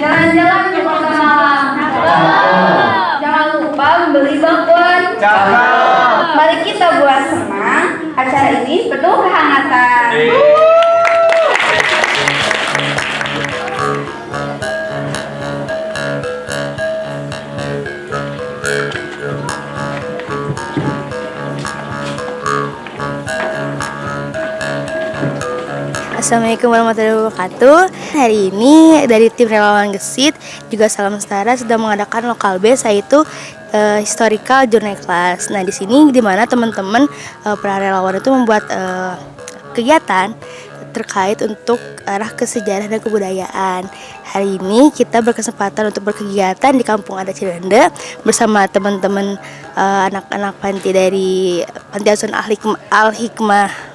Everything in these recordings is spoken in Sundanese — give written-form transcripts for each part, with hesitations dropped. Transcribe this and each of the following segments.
Jalan-jalan ke Kota Malang. Jangan lupa membeli bakwan. Mari kita buat senang acara ini penuh kehangatan. Assalamualaikum warahmatullahi wabarakatuh. Hari ini dari tim relawan Gesit juga Salam Setara sudah mengadakan local base, yaitu historical journey class. Nah, di sini dimana teman-teman para relawan itu membuat kegiatan terkait untuk arah ke sejarah dan kebudayaan. Hari ini kita berkesempatan untuk berkegiatan di Kampung Adat Cireundeu bersama teman-teman anak-anak panti dari Panti Asuhan Al-Hikmah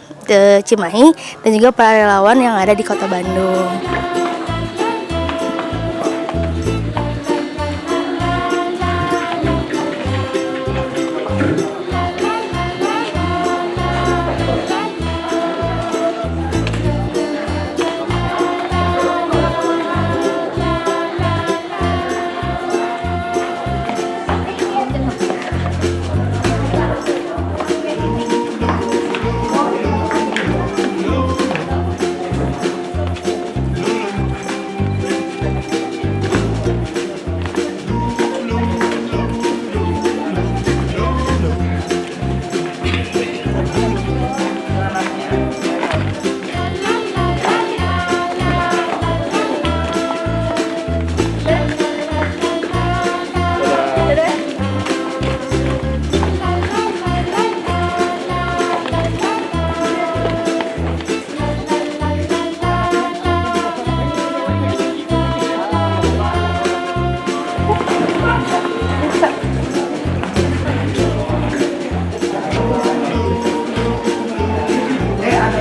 Cimahi dan juga para relawan yang ada di Kota Bandung.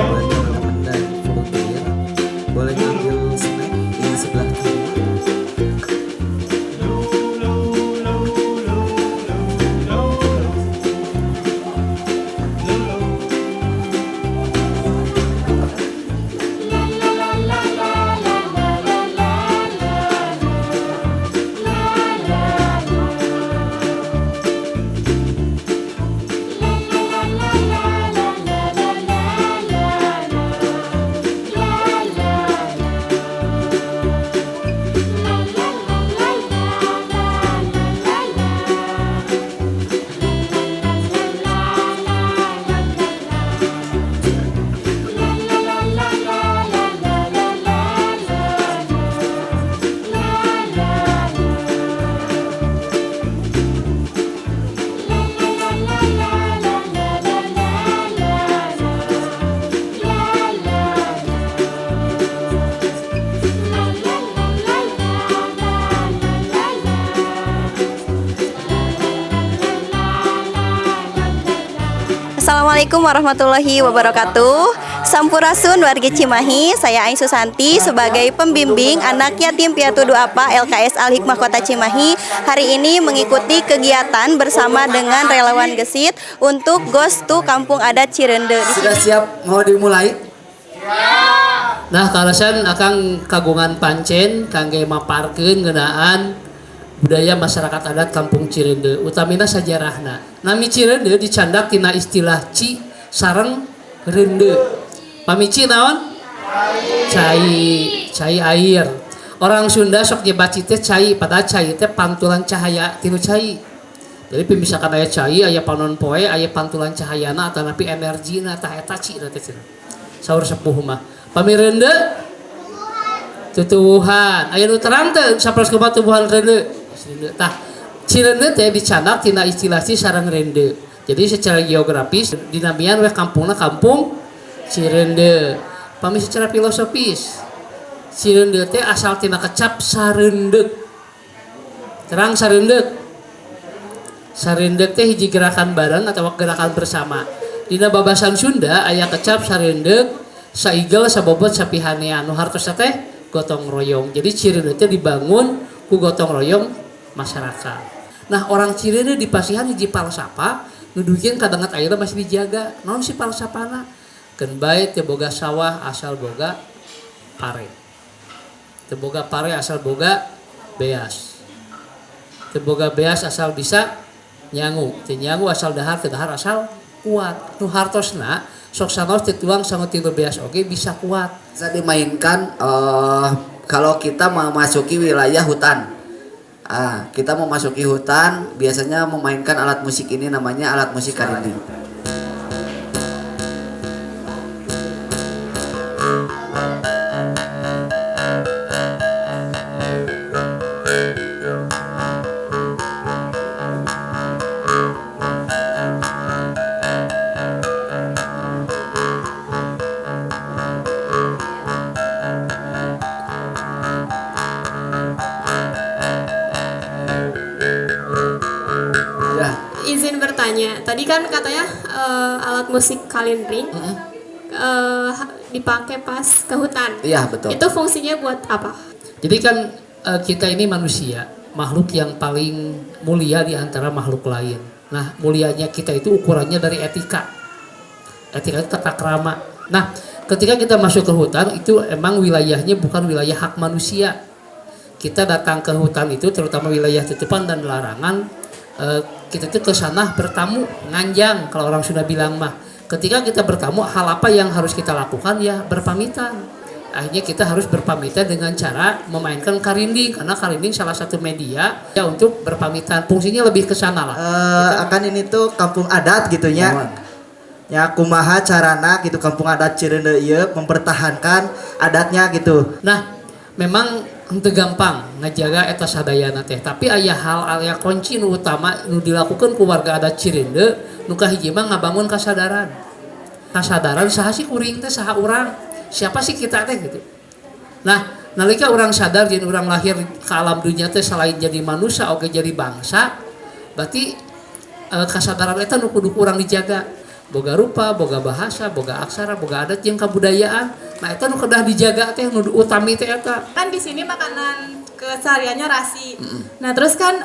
Buat teman-teman dari volunteer boleh ngambil snack di sebelah kiri. Assalamualaikum warahmatullahi wabarakatuh. Sampurasun wargi Cimahi, saya Ain Susanti sebagai pembimbing anak yatim piatu duafa LKS Al Hikmah Kota Cimahi. Hari ini mengikuti kegiatan bersama dengan relawan Gesit untuk Goes to Kampung Adat Cireundeu. Sudah siap mau dimulai? Nah, kaleresan akang kagungan pancen kangge maparkeun ngeunaan budaya masyarakat adat Kampung Cireundeu, utamina sajarahna. Nami Cireundeu dicandak tina istilah ci sareng reundeu. Pami ci naon? Cai, cai air. Orang Sunda sok nyebat ci teh cai, padahal cai teh pantulan cahaya tinu cai. Jadi misalkan aya cai, aya panon poe, aya pantulan cahayana atanapi energina, tah eta ci teh cenah. Saur sepuh mah. Pami reundeu tutuwuhan. Aya nu terang teu sapertos kumaha tubuhan reundeu? Cireundeu. Tah, Cireundeu teh dicandak tina istilah ci sareng reundeu. Jadi secara geografis dinamian weh kampungna Kampung Cireundeu. Pami secara filosofis Cireundeu teh asal tina kecap sareundeuk. Terang sareundeuk. Sareundeuk teh hiji gerakan bareng atau gerakan bersama. Dina babasan Sunda aya kecap sareundeuk, saigel, sabobot, sapihanean, nu hartosna teh gotong royong. Jadi Cireundeu teh dibangun ku gotong royong masyarakat. Nah, orang Cireundeu dipasihan hiji falsafah nu dugikeun ka danget ayeuna masih dijaga. Naon sih falsafana? Keun bae teu boga sawah asal boga pare. Teu boga pare asal boga Beas. Teu boga beas asal bisa nyangu, teu nyangu asal dahar, teu dahar asal kuat. Nu hartosna sok sanaos teu tuang sangu tina beas oge bisa kuat. Bisa dimainkan kalau kita memasuki wilayah hutan. Ah, kita memasuki hutan biasanya memainkan alat musik ini, namanya alat musik karinding. Ya. Izin bertanya, tadi kan katanya alat musik kalindring dipakai pas ke hutan. Iya, betul. Itu fungsinya buat apa? Jadi kan kita ini manusia, makhluk yang paling mulia di antara makhluk lain. Nah, mulianya kita itu ukurannya dari etika. Etika itu tata krama. Nah, ketika kita masuk ke hutan itu emang wilayahnya bukan wilayah hak manusia. Kita datang ke hutan itu terutama wilayah tutupan dan larangan, kita itu ke sana bertamu, nganjang kalau orang sudah bilang mah. Ketika kita bertamu, hal apa yang harus kita lakukan? Ya berpamitan. Akhirnya kita harus berpamitan dengan cara memainkan karinding, karena karinding salah satu media ya untuk berpamitan. Fungsinya lebih ke sana lah. Akan ini tuh kampung adat gitu nya. Mohon. Ya kumaha carana gitu kampung adat Cireundeu ieu mempertahankan adatnya gitu. Nah, memang henteu gampang ngajaga eta sadayana teh, tapi aya hal aya kunci nu utama nu dilakukan ku warga adat Cireundeu, nu kahiji mah ngabangun kasadaran. Kasadaran saha sih kuring teh, saha urang, siapa sih kita teh gitu. Nah, nalika urang sadar jeung urang lahir ke alam dunia teh selain jadi manusia oge jadi bangsa, berarti kasadaran eta nu kudu ku urang dijaga. Boga rupa, boga bahasa, boga aksara, boga adat jeung kabudayaan. Nah, eta nu kedah dijaga teh nu utami teh eta. Kan di sini makanan kesehariannya rasi. Nah, terus kan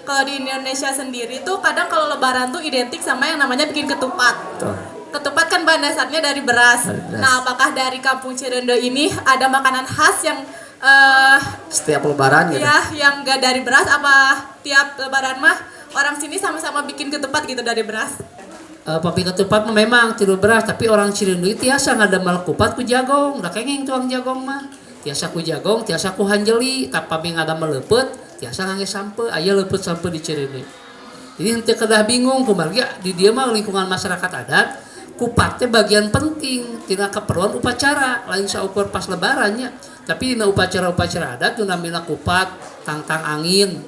kalau di Indonesia sendiri tuh kadang kalau lebaran tuh identik sama yang namanya bikin ketupat. Betul. Ketupat kan bahan dasarnya dari beras. Dari beras. Nah, apakah dari kampung Cireundeu ini ada makanan khas yang Setiap lebaran gitu. ya yang enggak dari beras, apa tiap lebaran mah orang sini sama-sama bikin ketupat gitu dari beras? Papi ketupat mah memang tilu beras, tapi orang Cireundeu tiasa ngadamel kupat ku jagong, da kenging tuang jagong mah. Tiasa ku jagong, tiasa ku hanjeli, tapi ngadamel leupeut, tiasa ngangge sampeu, aya leupeut sampeu di Cireundeu. Jadi henteu kedah bingung kumargi di dieu mah lingkungan masyarakat adat, kupat teh bagian penting tina keperluan upacara, lain saukur pas lebarannya. Tapi dina upacara-upacara adat nu namina kupat, tangtang angin,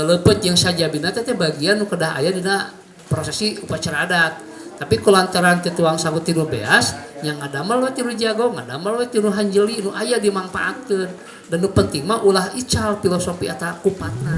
leupeut jeung sajabina teh bagian nu kedah aya dina prosesi upacara adat. Tapi kulantaran teu tuang sangu tinu beas, yang ngadamel we tinu jagong, ngadamel we tinu hanjeli nu aya dimangpaatkeun. Dan nu penting mah ulah ical filosofi eta kupatna.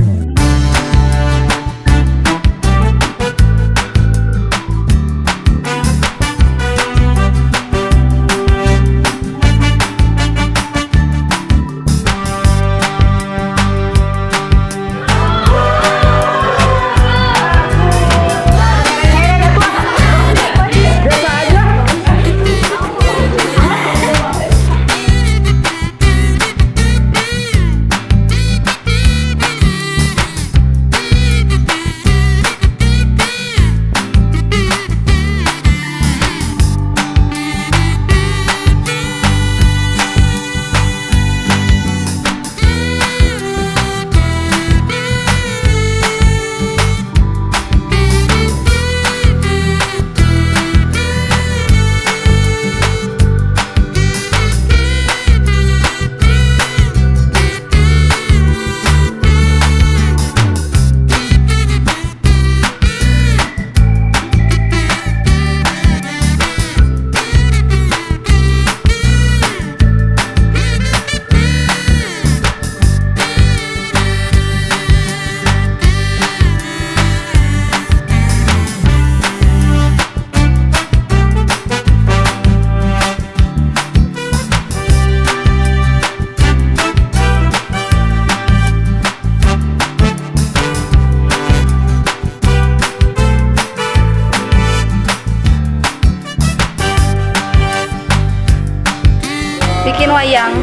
Bikin wayang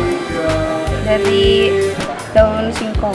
dari Daun singkong.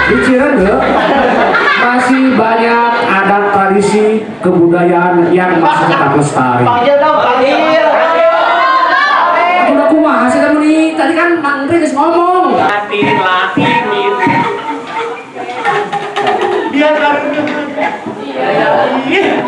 Di Cireundeu masih banyak adat tradisi kebudayaan yang masih tetap lestari. Panggil dong, panggil. Udah kumaha sih kamu nih? Tadi kan Mang Indri geus ngomong. Laki laki. Biar baru. Iya.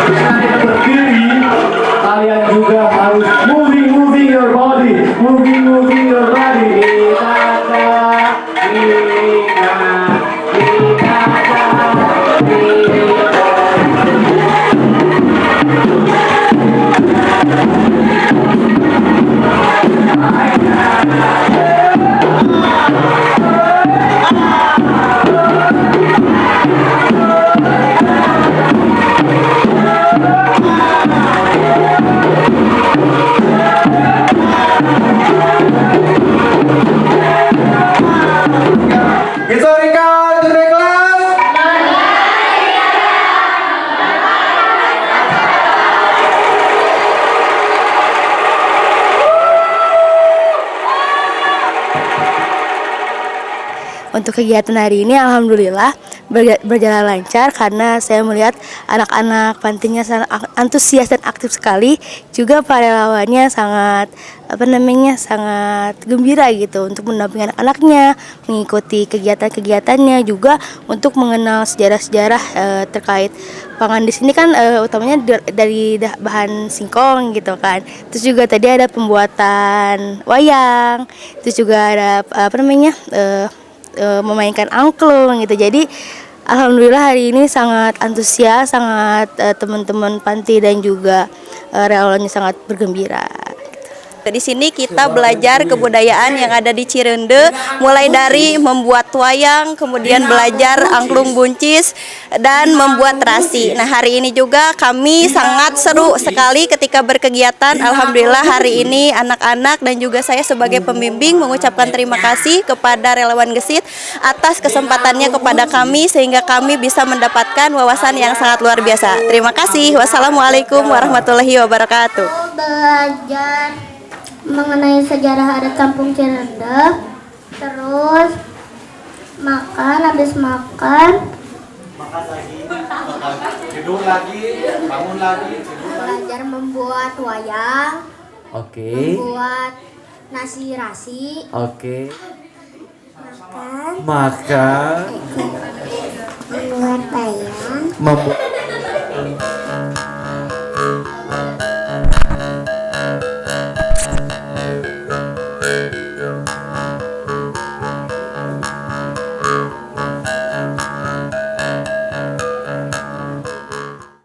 Selain berdiri, kalian juga harus moving, moving your body, moving, moving your body. Ika, ika, ika, ika. Historical Journey Class. Untuk kegiatan hari ini alhamdulillah berjalan lancar karena saya melihat anak-anak pantinya sangat antusias dan aktif sekali. Juga para relawannya sangat apa namanya sangat gembira gitu untuk mendampingi anak-anaknya, mengikuti kegiatan-kegiatannya, juga untuk mengenal sejarah-sejarah terkait pangan di sini kan utamanya dari bahan singkong gitu kan. Terus juga tadi ada pembuatan wayang, terus juga ada apa namanya memainkan angklung gitu. Jadi alhamdulillah hari ini sangat antusias, sangat teman-teman panti dan juga relawannya sangat bergembira. Di sini kita belajar kebudayaan yang ada di Cireundeu, mulai dari membuat wayang, kemudian belajar angklung buncis, dan membuat terasi. Nah, hari ini juga kami sangat seru sekali ketika berkegiatan. Alhamdulillah hari ini anak-anak dan juga saya sebagai pembimbing mengucapkan terima kasih kepada relawan Gesit atas kesempatannya kepada kami sehingga kami bisa mendapatkan wawasan yang sangat luar biasa. Terima kasih. Wassalamualaikum warahmatullahi wabarakatuh. Belajar mengenai sejarah adat Kampung Cireundeu, terus makan, habis makan Makan lagi, tidur lagi, bangun lagi, tidur lagi. Belajar membuat wayang, Oke. membuat nasi rasi, Oke. makan, Makan. Membuat wayang. Membuat.